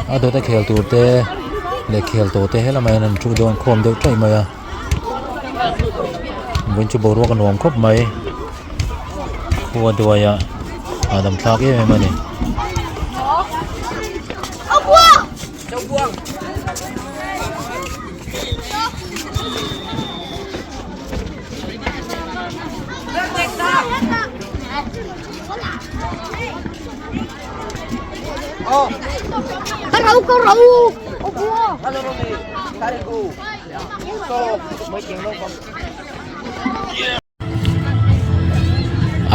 A dawt a khel tur te leh khel tawh te helamah hian an thu dawn khawm deuh taih mai a vawiin chu boruak a nuam khawp mai khua duai a hahdam thlak em em a ni.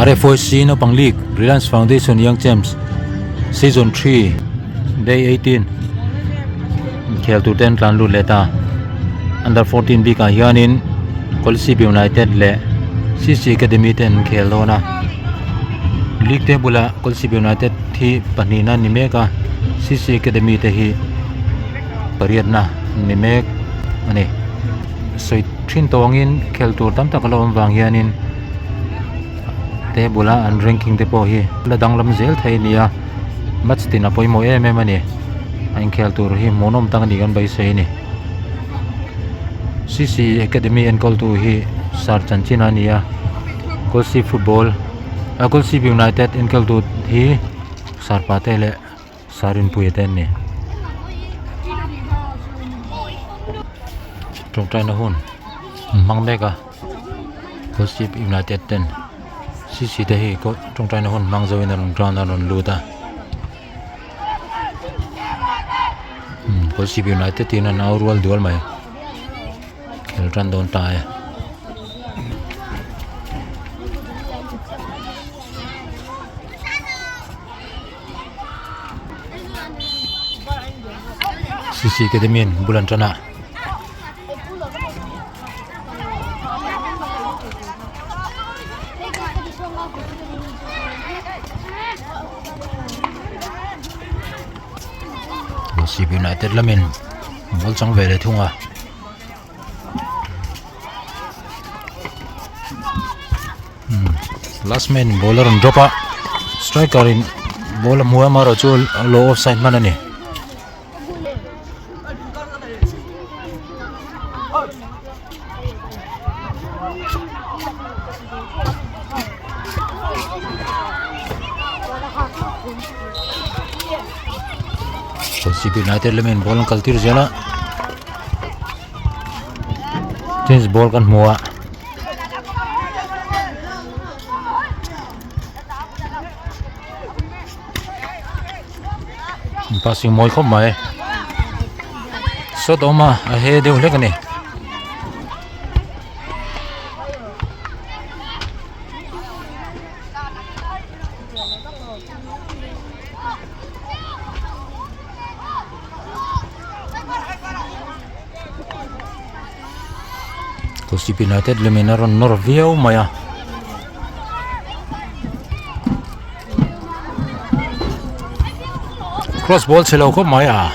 RFOC naupang league Reliance Foundation Young Champs Season 3 Day 18 inkhel tur te an tlan lut leh ta Under 14 bikah hianin Kolasib United leh CC Academy te an khel dawn a League table ah Kolasib United hi pahnihna a ni mek a CC Academy te hi pariatna an ni mek a ni sawi thin tawh angin khel tur tam tak a lo awm vang hianin table a an ranking te pawh hi la danglam zel thei a ni a match tin a pawimawh em em a ni a inkhel tur hi hmuhnawm tak a ni kan beisei a ni C C academy enkawl tu hi sir chanchin a ni a Kolasib football a Kolasib united enkawl tu hi sir pate leh sir rinpuia te an ni tawngtaina hun an hmang mek a Kolasib united ten C C te hi tawngtaina hun hmang zo in a rawn ground a rawn lut a. Kolasib United in an au rual dual mai khel tan dawn ta e. CC Academy in bul an tan a. Kolasib United lamin ball chang ve leh thung a. Last man in ball a rawn drop a striker in ball a hmu a amaherawhchu a lo offside hman a ni. Kolasib United lamin ball an kal tir zel a tennis ball kan hmu a. Passing mawi khawp mai shot a awm a a he deuh hlek a ni. Kolasib United lamin a rawn nawr viau mai a. Cross ball chhe lo khawp mai a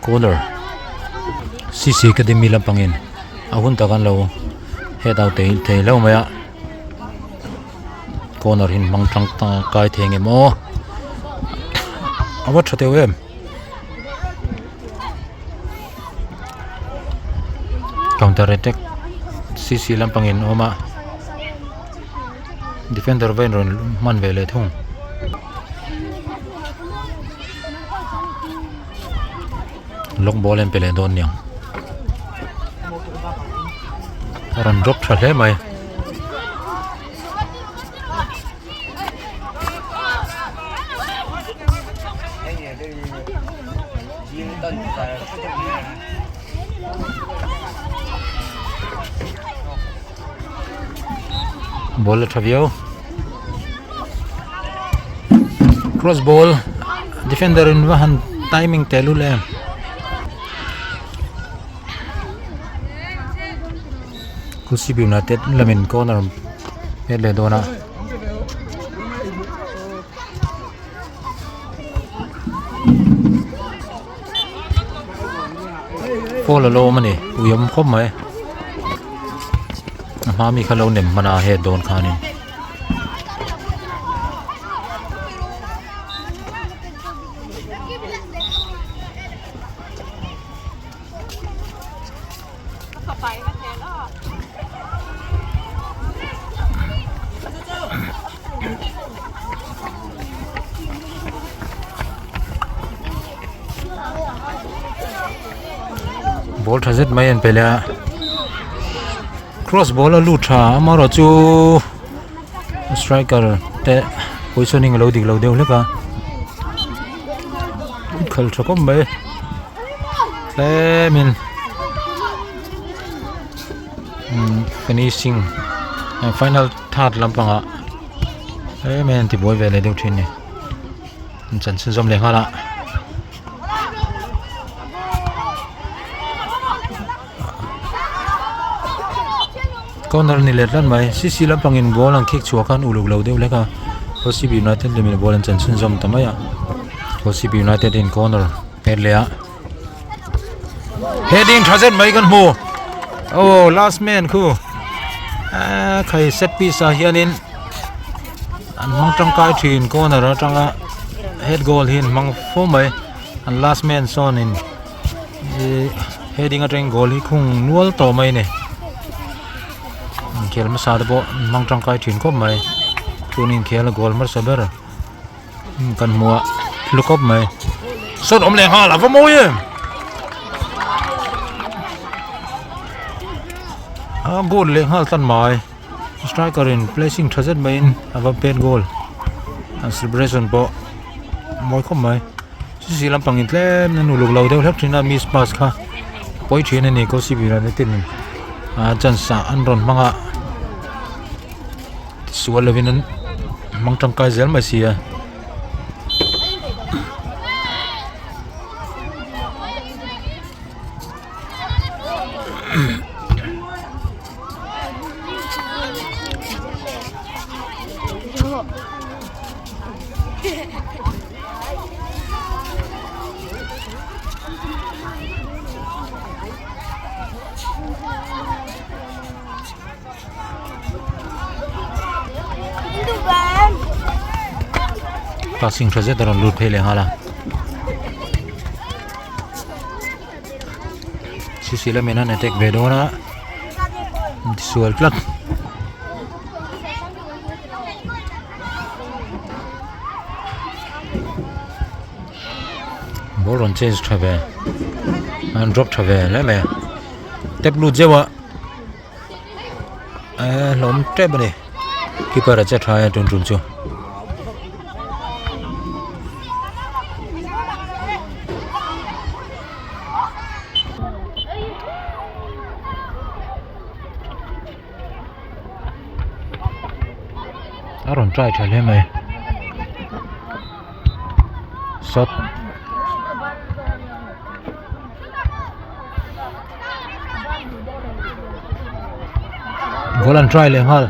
corner C_C academy lampangin a hun tak an lo head out thei thei hlauh mai a corner hi an hmang tangkai thei ang em aw a va tha teuh em. Counter attack C_C lampangin a awm a defender vel rawn hman ve leh thung. Long ball an pe leh dawn niang a rawn drop tha hle mai. Ball a tha viau cross ball defender in va han timing teh lul em. Kolasib United lamin corner pet leh dawn a. Foul a lo awm a ni ui awm khawp mai a hma mi kha lo nem hman a head dawn khanin. Ball tha zet mai an pe leh a cross ball a lut tha amaherawh chu striker te positioning a lo dik lo deuh hlek a khal tha khawp mai tlemin finishing final third lampangah em em an tibuai ve leh deuh thin a ni an chanchin zawm leh nghal a. Corner a ni leh tlat mai cc lampangin ball an khik chhuah khan uluk lo deuh hlek a Kolasib United lemin ball an chan chhunzawm ta mai a Kolasib United in corner pet leh a heading tha zet mai kan hmu aw last man khu ah khai set piece ah hianin an hmang tangkai thin corner atanga head goal hi an hmang fo mai an last man sawnin ihh heading atangin goal hi khung nual tawh mai a ni inkhel hmasa te pawh an hmang tangkai thin khawp mai tun inkhel a goal hmasa ber kan hmu a hlu khawp mai sawn awm leh nghal a va mawi em a goal leh nghal tan mai striker in placing tha zet maiin a va pet goal an celebration pawh mawi khawp mai sisi lampang in tlem an uluk lo deuh hlek thin a miss pass kha pawi thin a ni kawlsip united in a chance ah an rawn hmang a sual lovin an hmang tangkai zel mai si a. Passing tha zet a rawn lut phei leh nghal a sisi lamin an attack ve dawn a an tisual tlat. Ball rawn change tha ve an drop tha ve hle mai a tap lut zeuh a eh hlawm tep a ni keeper a che tha a tun tum chu. A rawn try tha hle mai shot goal an try leh nghal.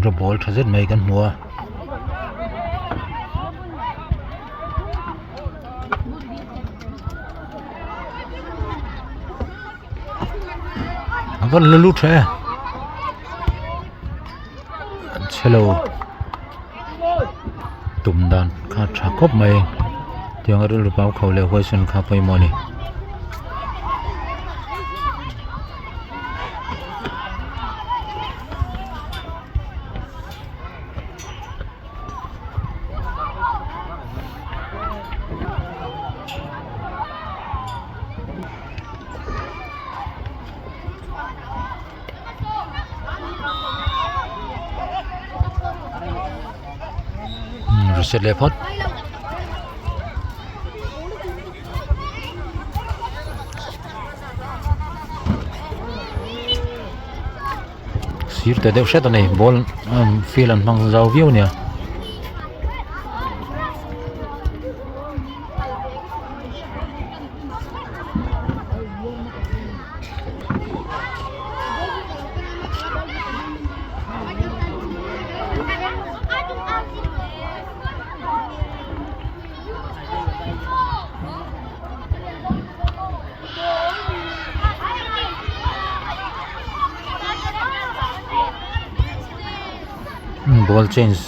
Draw ball tha zet mai kan hmu a. A van la lut tha e an chhe lo tum dan kha tha khawp mai tiang a rilru pau kho leh huaisen kha pawimawh a ni. Reset leh phawt. Sir te deuh hret a ni ball field an hmang zau viau ania. Ball change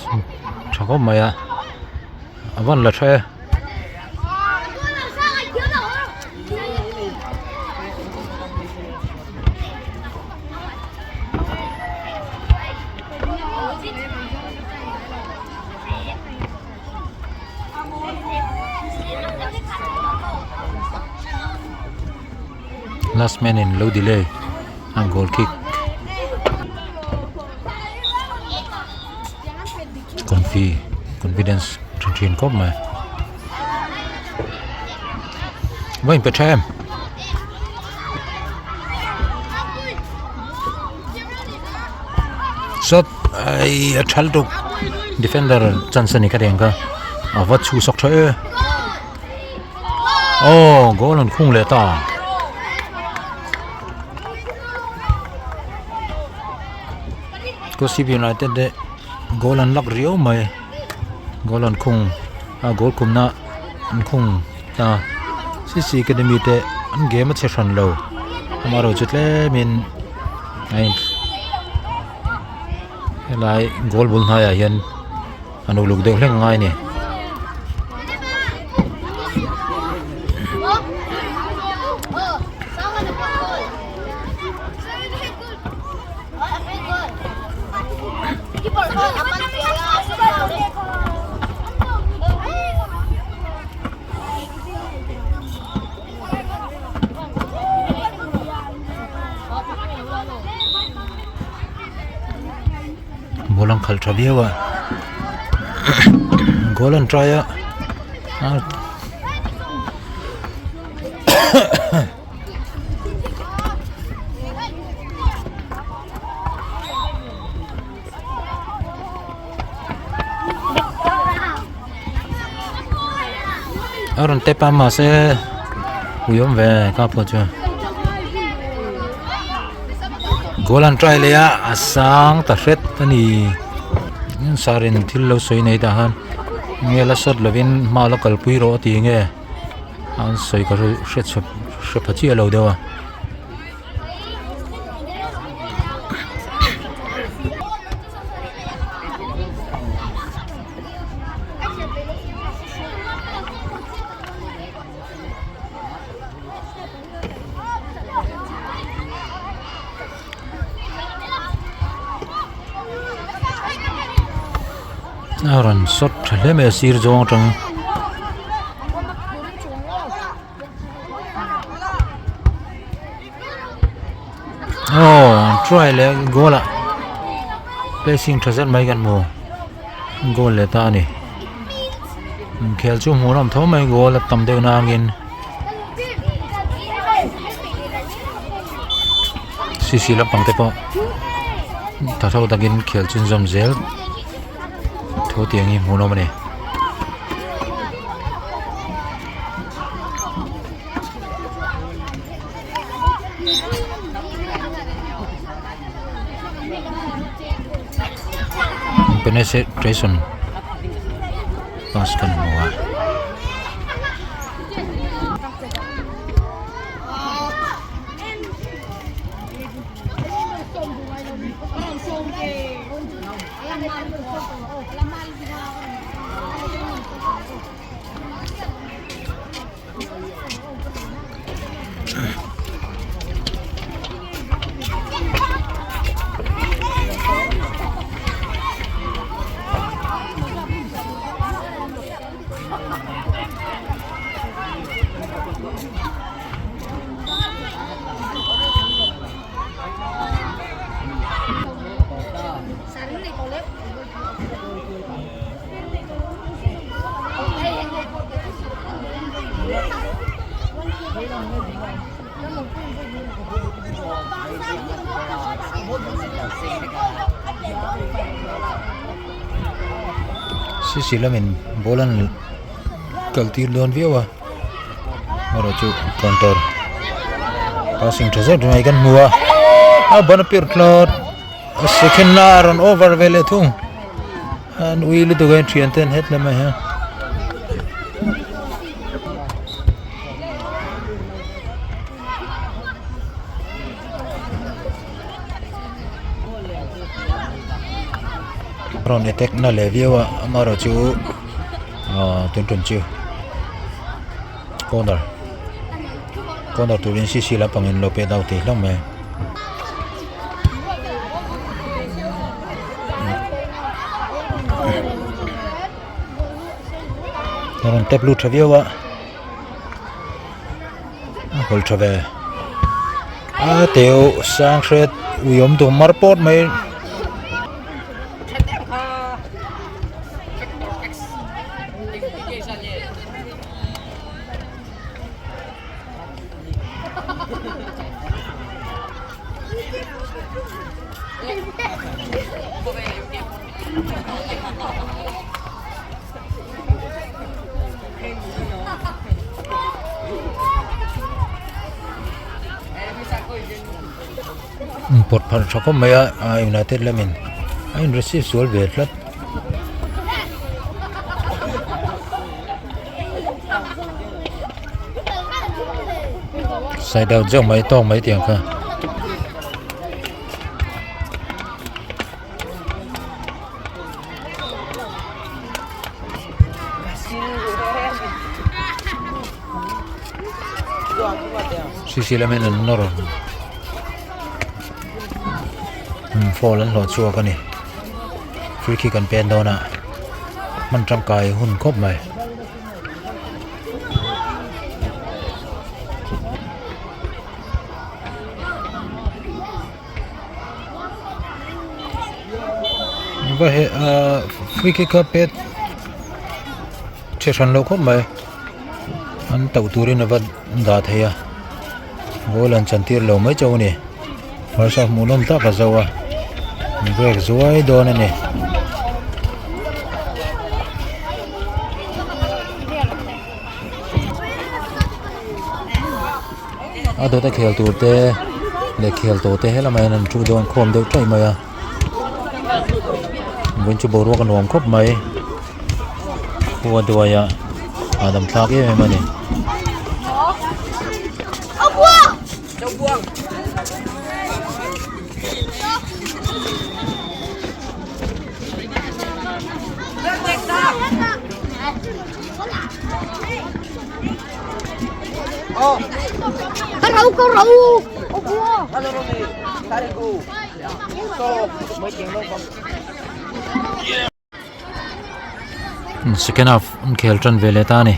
tha khawp mai a. A van la tha e. Last man in lo delay a goal kick confi confidence thin thin khawp mai va in pe tha em. Shot ai a thal tuk defender chance ani ka reng kha a va chhu sak tha e aw goal an khung leh ta. Kosip United te goal an lak riau mai goal an khung a goal khumna an khung ta C_C academy te an game a che hran lo amaherawhchu tlemin a in helai goal bul hnaiah hian an uluk deuh hlek angai a ni. Ball an khalh tha viau a goal an try a. A rawn tep a mahse ui awm ve ka pawh chu goal an try leh a a sang ta hret a ni sir in thil lo sawi nei tah khan nge la shot lovin hma la kalpui rawh a ti nge. An sawi ka hre chhep hre pha chiah lo deuh a. A rawn sawt tha hle mai a sir zawng atang. Aw an try leh goal ah placing tha zet mai kan hmu goal leh ta a ni inkhel chu hmuh nawm tho mai goal a tam deuh nangin C C lampang te pawh tha tho takin khel chhunzawm zel thu tiang hi hmuh nawm a ni. Penetration pass kan hmu a. Sisi lamin ball an kal tir dawn viau a erawh chu counter passing tha zet mai kan hmu a a ban a pir tlat a second na a rawn over ve leh thung an ui lutuk a thian te an het lam a hian. Rawn attack na leh viau a amaherawh chu. Ahh tun tum chu corner corner turin c c lampang in lo pet deuh thei hlauh mai. A rawn tap lut tha viau a a hawlh tha ve a teu sang hret ui awm tur mar pawt mai. Pawt phalh tha khawp mai a ah united lamin a in receive sual ve tlat. Side out zawk mai tawk mai tiang kha. Sisi lamin an nawr foul an hlawh chhuak a ni free kick an pen dawn a hman tangkai hun khawp mai. Va he ah free kick kha pet che hran lo khawp mai an tauh turin a va dah thei a ball an chan tir lo mai chauh a ni first half hmuhnawm tak a zo a break zuai dawn a ni. A dawt a khel tur te leh khel tawh te helamah hian an thu dawn khawm deuh taih mai a vawiin chu boruak a nuam khawp mai khua duai a hahdam thlak em em a ni. Second half an khel tan ve leh ta a ni.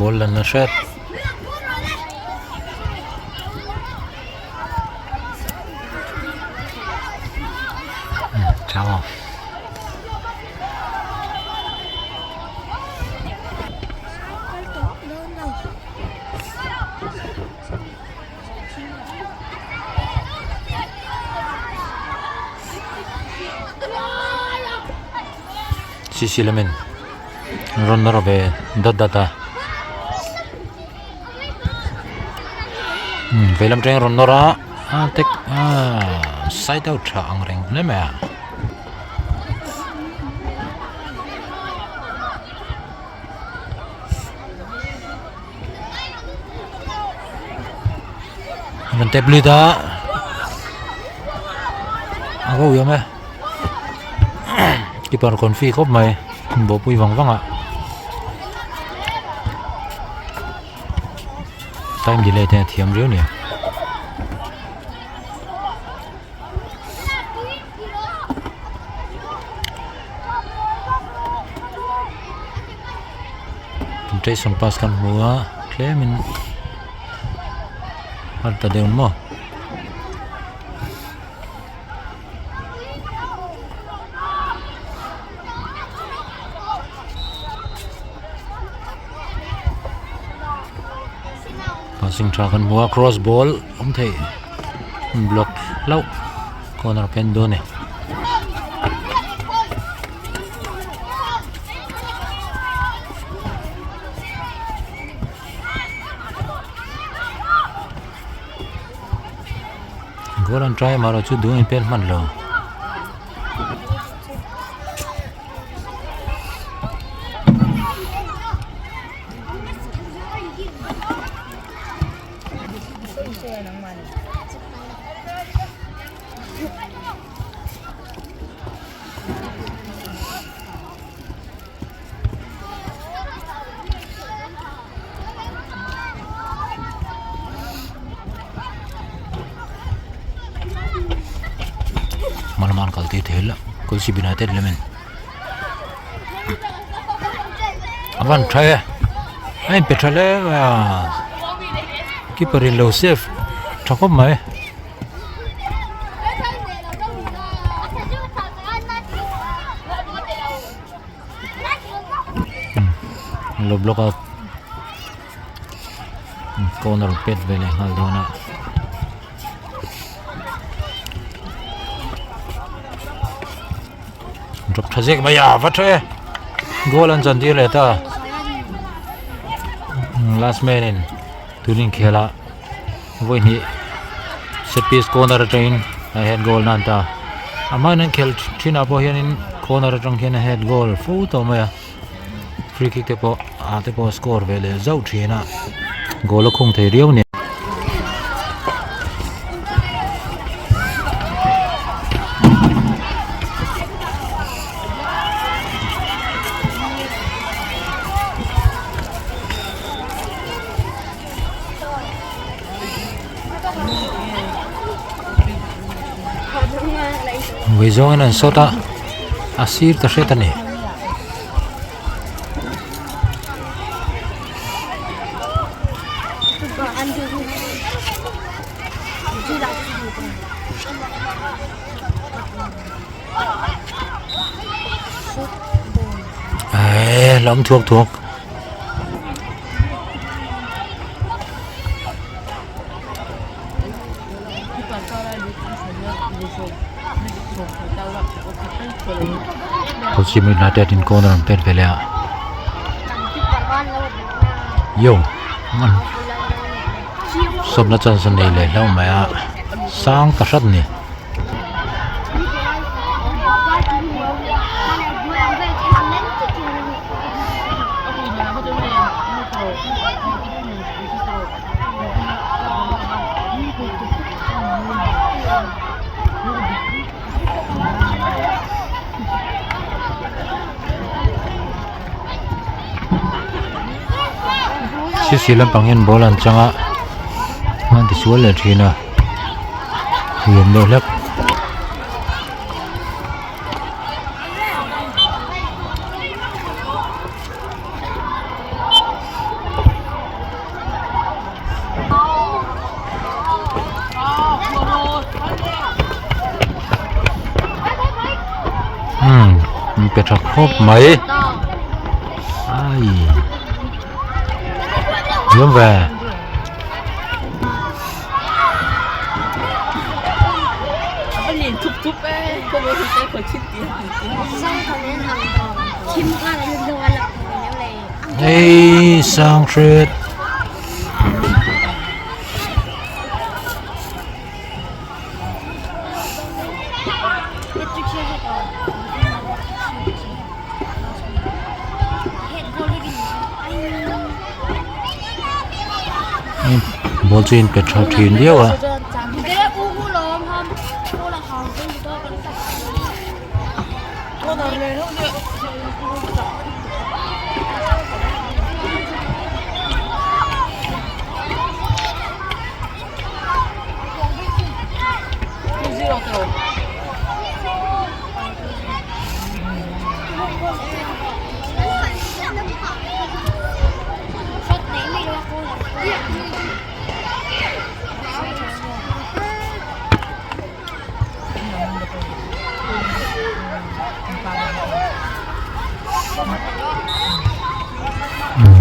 Ball lan la hret. Chao. Sisi lamin rawn nawr ve dat dat a umm veilam atangin rawn nawr a a tek aaa side out tha ang reng hle mai a. Rawn tap lut a a va uiawm e keeper confi khawp mai bawhpui vang vang a time delay te a thiam riau a ni. Jason pass kan hmu a tlemin har ta deuh maw. Passing tha kan hmu a cross ball awm thei block hlauh corner pen dawn a ni. Goal an try amaherawh chu duh a inpel hman lo. Hma lama an kal tir thei la Kolasib United lamin a van tha e a inpe tha hle mai a keeper in lo save tha khawp mai. Lo block a corner pet ve leh nghal dawn a. Drop tha zek mai a va tha e goal an chan tir leh ta last man in tunin khel a vawi hnih set piece corner atangin a head goal nan ta a hmain an khel thinah pawh hianin corner atang hian a head goal fo tawh mai a free kick te pawh ah te pawh score ve leh zauh thin a goal a khung thei riau a ni. Vui zawngin an sawt a a sir ta hret a ni. Eee lam thuak thuak. Kolasib United in corner an pet ve leh a yo man sawmna chance a nei leh hlauh mai a sang ta hrat a ni. Sisi lampang hian ball an chang a an ti sual leh thin a lian deuh hlek. Umm an pe tha khawp mai ai diam ve. Hei sang hret. Ball chu a inpet tha thin viau a.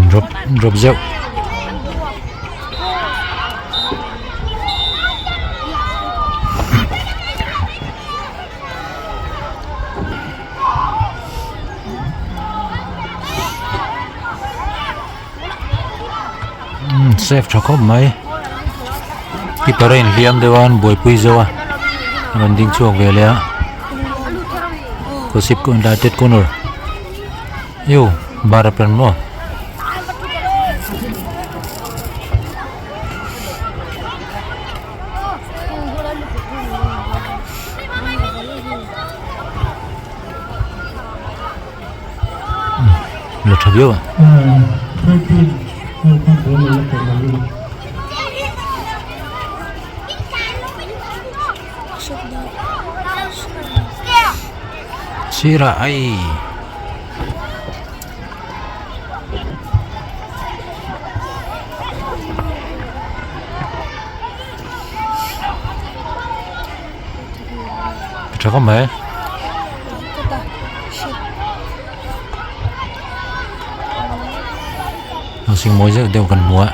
Drop drop zeuh. Save tha khawp mai keeper a inhliam deuh a an buaipui zo a. A rawn ding chhuak ve leh a Kolasib United corner io bar a plan maw. La tha viau a. Sirah ai. Tha khawp mai. Sing mawi zeuh deuh kan hmu a.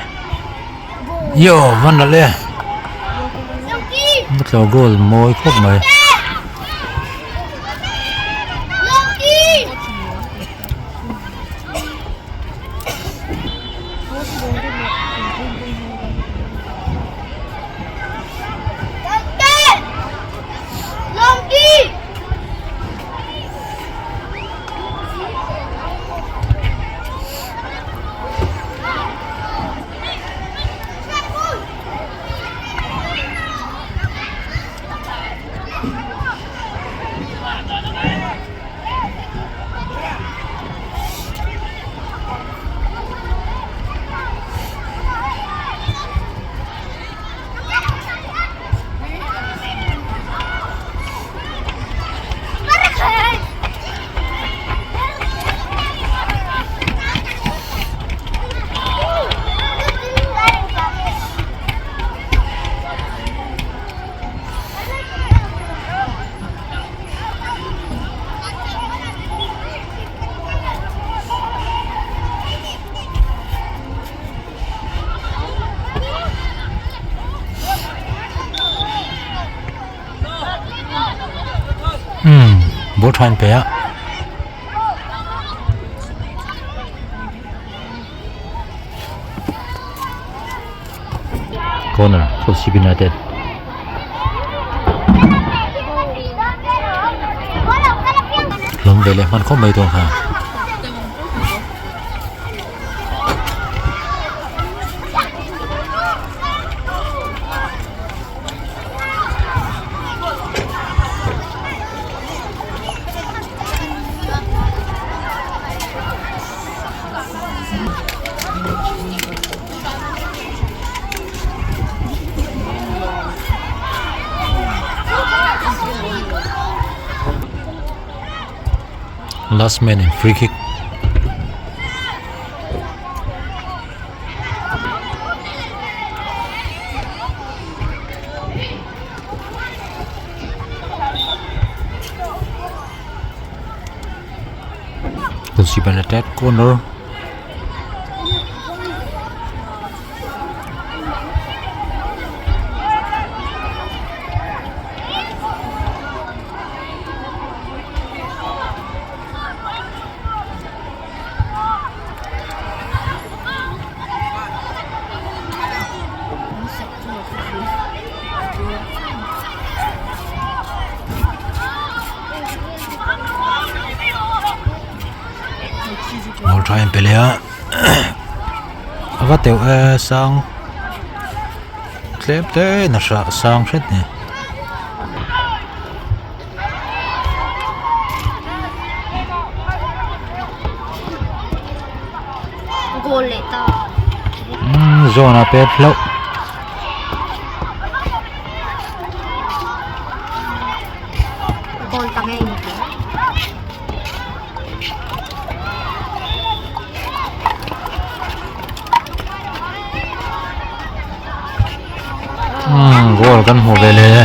Yo van la le. Tlo goal mawi khawp mai. Umm ball tha in pe a. Corner Kolasib United. Hlawm ve leh hman khawp mai dawn kha. Last man in free kick. Kolasib United corner. Ball tha in pe leh a a va teuh e sang tlem te in a hrah sang hret a ni. Zawn a pet hlauh. Goal kan hmu ve leh e.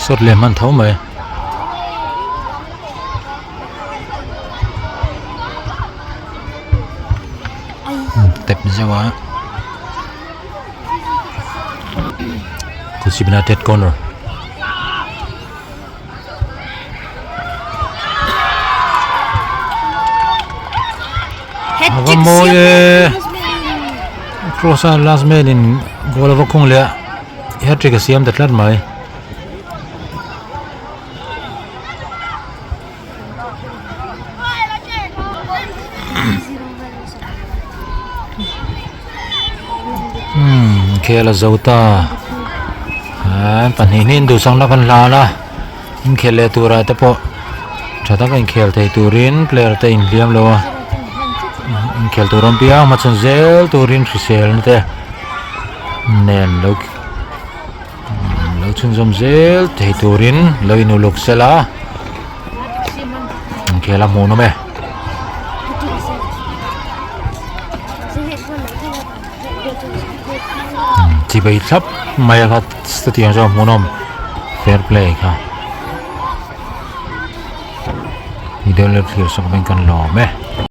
Shot leh hman tho mai. Tep zeuh a. Kolasib United corner. Ava mawi e cross a last man in goal ava khung leh a hat-trick a siam ta tlat mai. Umm khel a zo ta an pahnih hnih in duhsakna kan hlan a inkhel leh turah te pawh tha taka inkhel thei turin player te inhliam lo a inkhel tur awm piang hmachhawn zel turin hriselna te nen lo lo chhunzawm zel thei turin lo in uluk sela inkhel a hmuhnawm e. Chibei thlap mai a kha chutiang chuan hmuhnawm fair play kha video leh thlir sak veng kan lawm e.